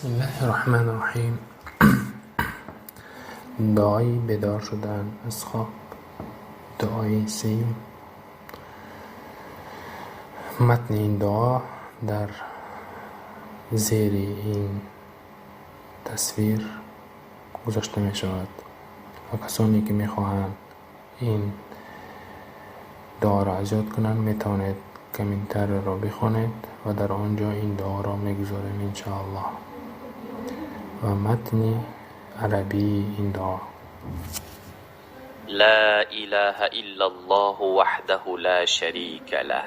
Бисмиллаҳи Раҳмони Раҳим. Дуои бедор шудан аз хоб. Дуои сеюм. Матни ин дуо дар зери ин тасвир гузошта мешавад ва касоне ки мехоҳанд ин дуоро аз ёд кунанд, метавонед комментарияро бихонед ва дар он ҷо ин дуоро мегузорем, иншоаллоҳ. Ва матни арабии ин дуо: لا إله إلا الله وحده لا شريك له،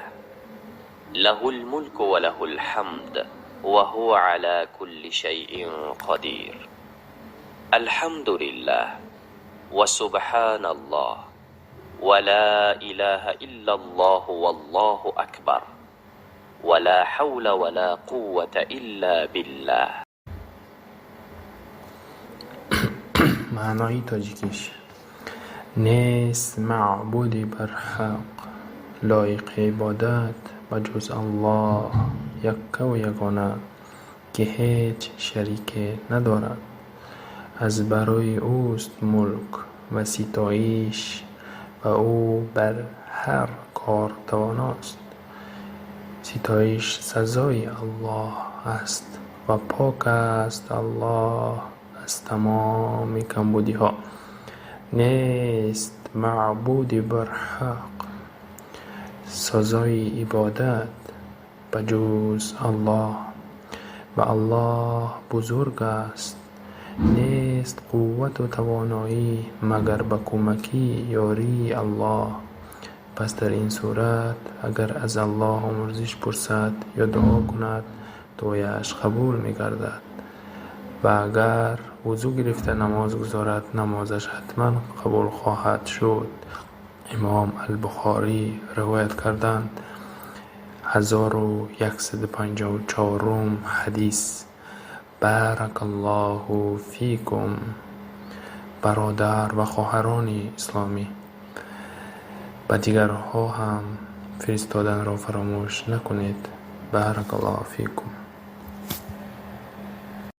له الملك وله الحمد وهو على كل شيء قدير. الحمد لله وسبحان الله ولا إله إلا الله والله أكبر ولا حول ولا قوة إلا بالله. Маънои тоҷикиш: нест маъбуди барҳақ лоиқи ибодат ба ҷуз Аллоҳ яккаву ягона, ки ҳеҷ шарике надорад. Аз барои ӯст мулк ва ситоиш ва ӯ бар ҳар кор тавоност. Ситоиш сазои Аллоҳ аст ва пок аст Аллоҳ аз тамоми камбудиҳо. Нест маъбуди барҳақ сазои ибодат ба ҷуз Аллоҳ ва Аллоҳ бузург аст. Нест қуввату тавоноӣ магар ба кӯмаки ёрии Аллоҳ. Пас дар ин сурат агар аз Аллоҳ омӯрзиш пурсад ё дуо кунад, дуояш қабул мегардад ва агар вузӯ гирифта намоз гузорад, намозаш ҳатман қабул хоҳад шуд. Имом Албухорӣ ривоят карданд, 1154-ум ҳадис. Баракаллоҳу фикум, бародар ва хоҳарони исломӣ. Ба дигарҳо ҳам фиристоданро фаромӯш накунед. Баракаллоҳу фикум.